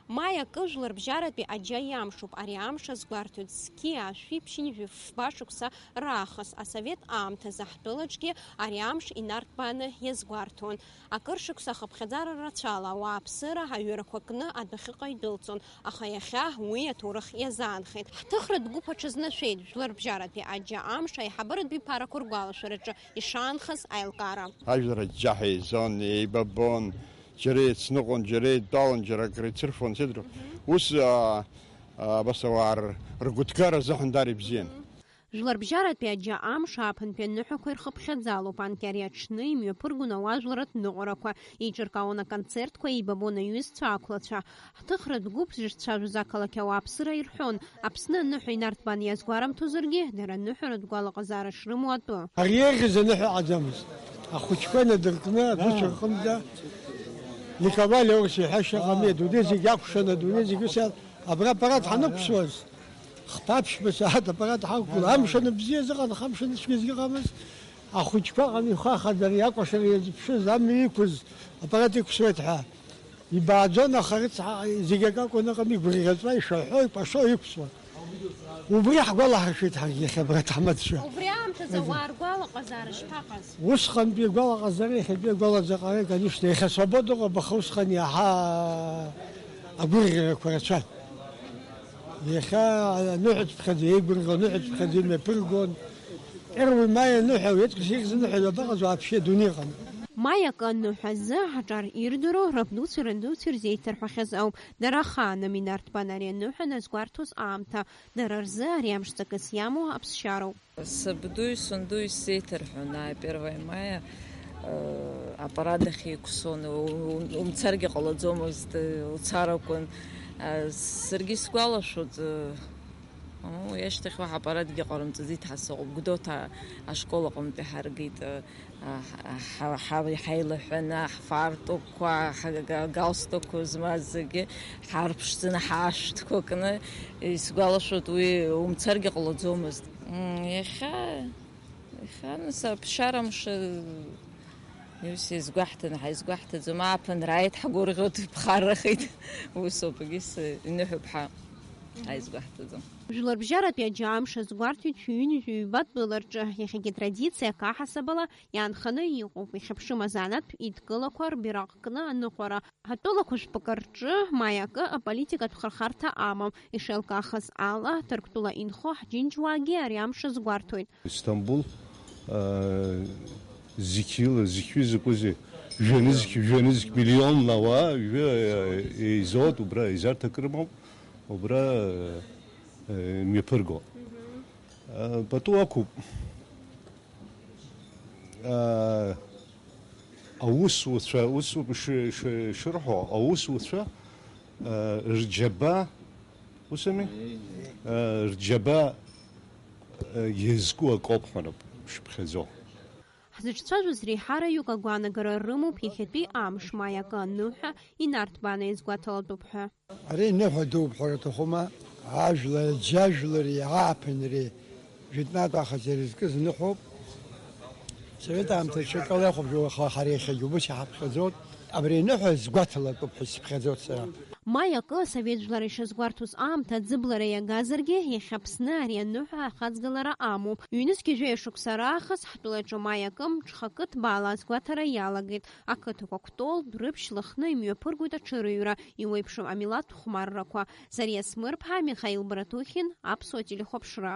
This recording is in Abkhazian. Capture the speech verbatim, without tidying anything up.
Маи акы жәларбжьаратәи аџьа иамшуп. Ари амш азгәарҭоит зқьи ашәи ԥшьынҩажәи фба шықәса раахыс. Асовет аамҭазы ҳтәылаҿгьы ари амш инарҭбааны иазгәарҭон. Акыр шықәса ахыԥхьаӡара рацәала ауааԥсыра аҩырақәа кны адәахьыҟа идәылҵон, аха иахьа уи аҭоурых иазаанхеит. Ҳҭыхратә гәыԥ аҽазнашәеит жәларбжьаратәи аџьа амш аиҳабыратәи ԥарақәа ргәалашәараҿы ишаанхаз аилкаара. Ажәлар аџьџьаҳәа еизон, еибабон, џьара еицныҟәон, џьара еидтәалон, џьара акрицырфон, сеидру. Ус, аа, аа, абас ауаа р-, ргәыҭгара азыҳәан даара ибзиан. Жәларбжьаратәи аџьа амш ааԥынтәи аныҳәақәа ирхыԥхьаӡалоуп, анкьа ари аҽны имҩаԥыргон ауаажәларратә ныҟәарақәа, еиҿыркаауан аконцертқәа, еибабон аҩызцәа, ақәлацәа. Ҳҭыхратә гәыԥ зыҿцәажәоз ақалақь ауааԥсыра ирҳәон, Аԥсны аныҳәа инарҭбааны иазгәарымҭозаргьы, дара аныҳәаратә гәалаҟазаара шрымоу атәы. Ари еиӷьыз аныҳәа ыҟаӡамызт. Ахәыҷқәа инадыркны, адәыцәа рҟынӡа, Николаи Леон иҳәашьа ыҟами, адунеи зегь акәшан, адунеи зегь ус иа-, абра аппарат ҳанықәԥшуаз, хԥа-ԥшьба сааҭ аппарат ҳақәгыла, амш аныбзиаз ыҟан, амш аныцәгьаз ыҟамызт. Ахәыҷқәа ыҟан, ихахаӡара, иакәашара иазыԥшыз, амҩа иқәыз аппарат иқәсуеит ҳәа. Ибааӡон, аха рыцҳа, зегь акакәын, ыҟами, гәырӷьаҵәа ишаҳәо, икәашо, иқәсуан. Убри ҳгәалаҳаршәеит ҳаргьы иахьа абра ҭаҳмадцәа. Убри аамҭазы ауаа ргәалаҟазаара шԥаҟаз? Усҟантәи агәалаҟазара иахьатәи агәалаҟазаҟара, конечно, иахьа свобода ыҟоуп, аха усҟан иаҳа агәырӷьарақәа рацәан. Иахьа аныҳәаҿԥхьаӡа еигәырӷьо, аныҳәаҿԥхьаӡа имҩаԥыргон. Первый май аныҳәа, уеиҵкыс ихьӡ аныҳәа иабаҟаз вообще адунеиҟны? Маи акы аныҳәа азы аҿар ирдыруа рабдуцәеи рандуцәеи рзеиҭарҳәахьаз ауп. Дара ахаан аминарҭбан ари аныҳәа назгәарҭоз аамҭа, дара рзы ари амш ҵакыс иамоу аԥсшьароуп. Сабдуи сандуи сзеиҭарҳәон, ааи, первое мая, э, аппарат ахь еиқәсон, у-, у-, умцаргьы ҟалаӡомызт, э, уцар акәын. Э, саргьы сгәалашәоит, э, Уи ашьҭахь уаҳа аппаратгьы ҟарымҵаӡеит, ҳасыҟоуп. Гәдоуҭа ашкол аҟынтәи ҳаргеит, а, ҳа-, ҳа-, ҳа-, ҳаилаҳәаны, ҳфартукқәа, ҳага-, галстукқәа змаз зегьы ҳарԥшӡаны, ҳашәҭқәа кны, исгәалашәоит, уи умцаргьы ҟалаӡомызт. М, иахьа, иахьа, нас, аԥсшьара мшы Ус изгәаҳҭаны ҳаизгәаҳҭаӡом, ааԥынра ааит, ҳгәырӷьоит, иԥхаррахеит. Усоуп, егьыс иныҳәоуп ҳәа ҳаизгәаҳҭаӡом. Жәларбжьаратәи аџьаамш азгәарҭеит шәҩынҩажәи ҩба тәыларҿы, иахьагьы традициак аҳасабала иаанханы иҟоуп, ихьыԥшым азанааҭтә еидкылақәа рбираҟ кны аныҟәара. Атәылақәа жәпакы рҿы маи акы аполитикатә хырхарҭа амам, ишеилкаахаз ала, Ҭырқәтәыла инхо ҳџьынџьуаагьы ари амш азгәарҭоит. Истамбул, аа, зқьи ла, зқьи закәызеи? Жәа-нызқь, жәа-нызқь миллионла ауаа, жәа, аа, еизоит убра, изарҭа акрымоуп, убра, аа, мҩаԥырго. Мгм. Аа, пату ақәуп. Аа, аусуцәа, усоуп иши-, иши-, ишырҳәо, аусуцәа, аа, рџьабаа, усами? Еи. Рџьабаа, еи, иазку акоуп ҳәа шыԥхьаӡо. Ҳзыҿцәажәоз реиҳараҩык агәаанагара рымоуп, иахьатәи амш маи акы аныҳәа инарҭбааны иазгәаҭалатәуп ҳәа. Ари ныҳәа дууп ҳәа рҭахума, ажәлар, џьажәлари ааԥынреи. Жәытәнатә аахыс ирызкыз ныҳәоуп. Совет аамҭа ҽакала иахәаԥшуа, аха ҳара иахьагьы убыс иҳаԥхьаӡоит. Абри аныҳәа згәаҭалатәуп ҳәа сыԥхьаӡоит сара. Маи акы асовет жәлар ишазгәарҭоз аамҭа аӡыблара иагазаргьы, иахьа Аԥсны ари аныҳәа ахаҵгылара амоуп. Ҩнызқьи жәаҩа шықәса раахыс ҳтәылаҿы маи акы мҽхакы ҭбаала азгәаҭара иалагеит. Ақыҭақәа Кәтол, Дәрыԥшь, Лыхны имҩаԥыргоит аҽырыҩра, иуеиԥшым амилаҭтә хәмаррақәа. Зариа Смырԥҳа, Михаил Братухин, Аԥсуа телехәаԥшра.